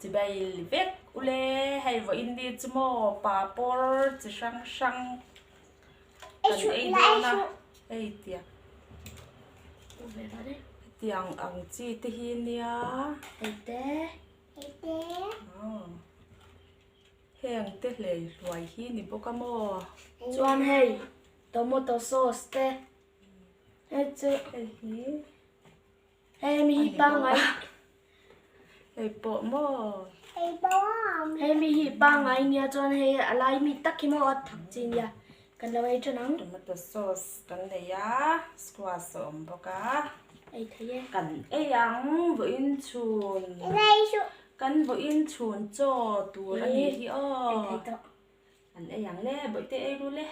Chibai vek ule hei vawiin ni chu maw papawr chi hrang hrang kan ei dawn a hei tiang hetiang ang chi te hi nia heng te hlei hluai hi ni bawk a maw chuan hei tomato sauce te hei chu hei hi. Hei mi hi pangngai. Hei pawh maw. Hei mi hi pangngai nia chuan hei a lai mi tak hi maw a thak chi nia kan lo ei than ang. Tomato sauce kan nei a, squash a awm bawk a. Ei thei e. Kan ei ang vawiin chhun. Kan vawiin chhun chaw tur a nih hi aw. Ei thei tawh. Kan ei ang le, bawihte ei ru le.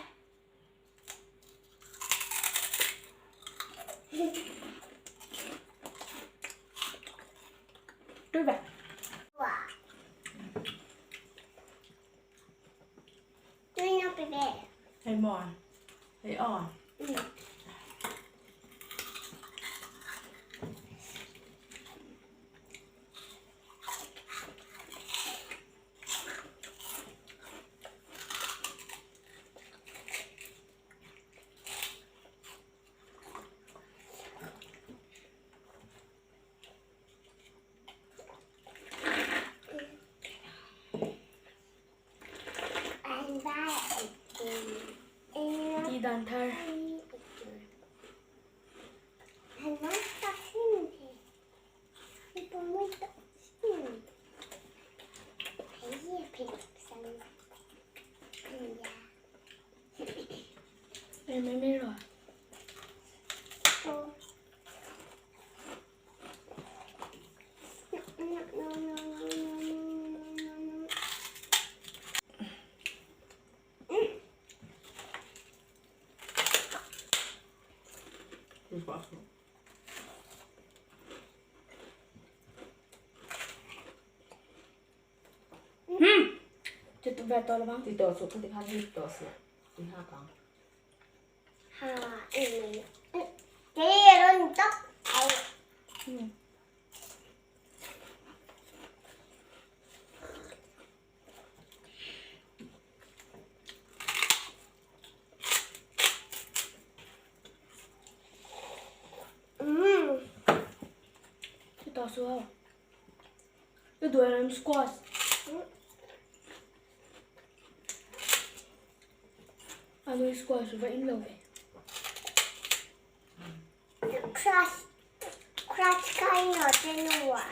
Tui ve. Hei maw? Hei aw. Tih dan thar. Ve tawh lovang. Ti tawh suh ka ti khan hip tawh suh ti nghak ang. Ti tawh suh ho. Ka duh em squash. A nui squash va in lo ve. Crush crush kai no te nuwa.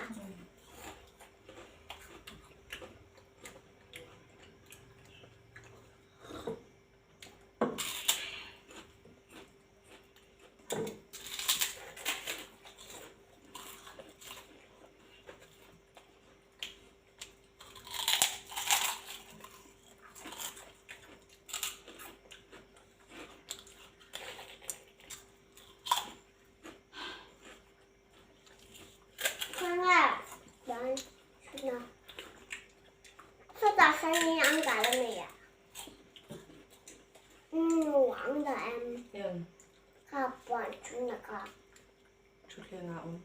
Thutthleng ah a awm.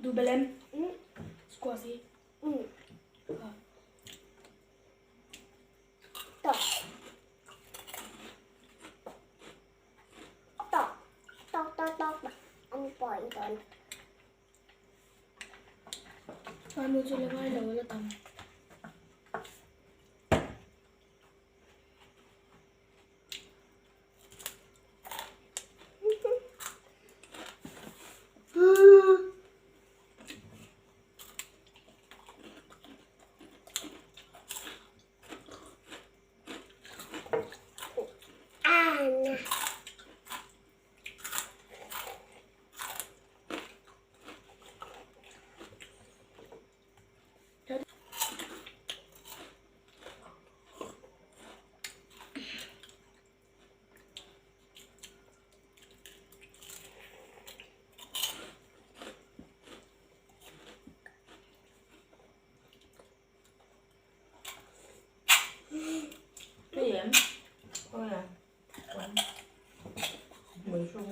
Duh belh em? Squash hi. Anu chu la ngai lo la tam.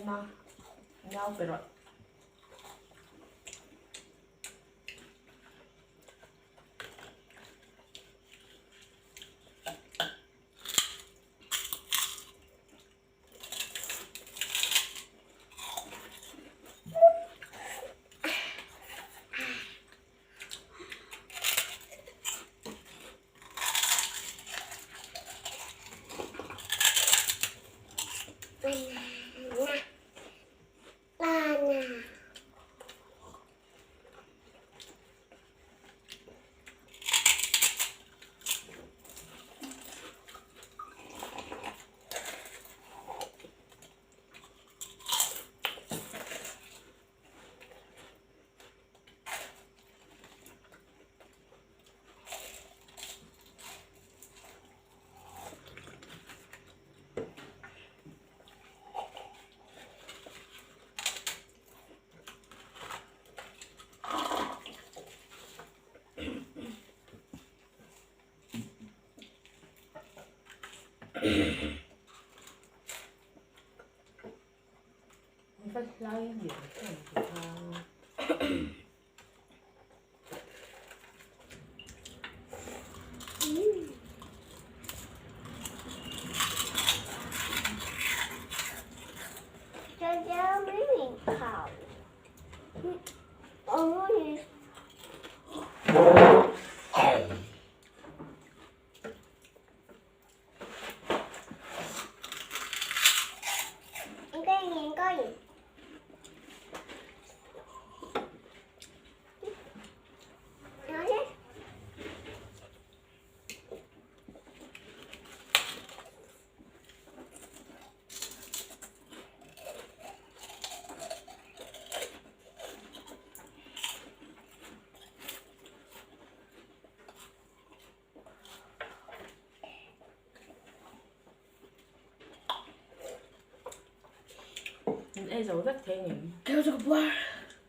na nau pe rawh. Min ei zo vek thei ngem. Keu chu ka puar.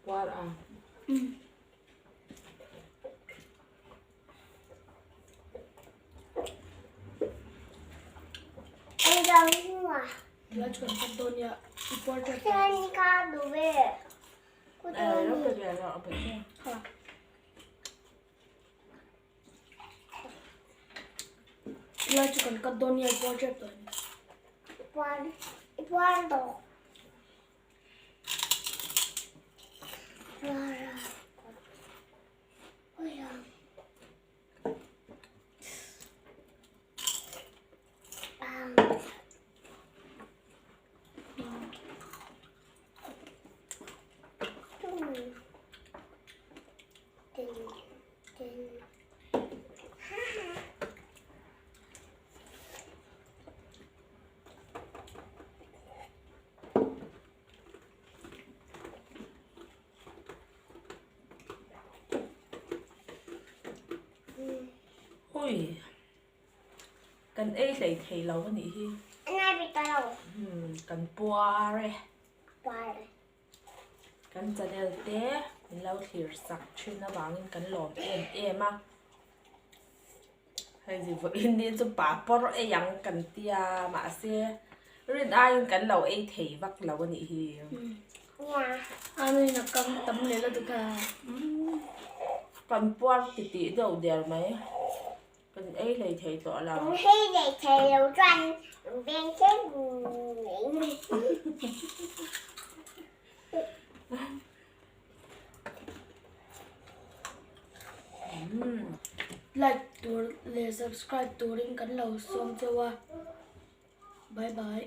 Puar a. Ei zo hnuah. Tilai chu kan cut dawn nia. I puar tep. Chuan ka duh ve. Ai lo pe ve lo a pe che. Ha. Tilai chu kan cut dawn nia i puar tep tawh em. Puar i puar tawh. Puar a. Ui a. Ui kan ei hlei thei lo a nih hi. Hmm kan puar e. Kan channel te min lo thlir sak thin avangin kan lawm em em a. Hei zi vawiin ni chu papawr ei ang kan tia mahse rin aiin kan lo ei thei vak lo a nih hi. Anuin a kam tam leh la duh kha. Kan puar titih deuh der mai. Kan ei hlei thei tawh lo. Kan ei hlei thei lo chuan veng thleng mai. Like tur leh subscribe turin kan lo sawm cheu a. Bye bye.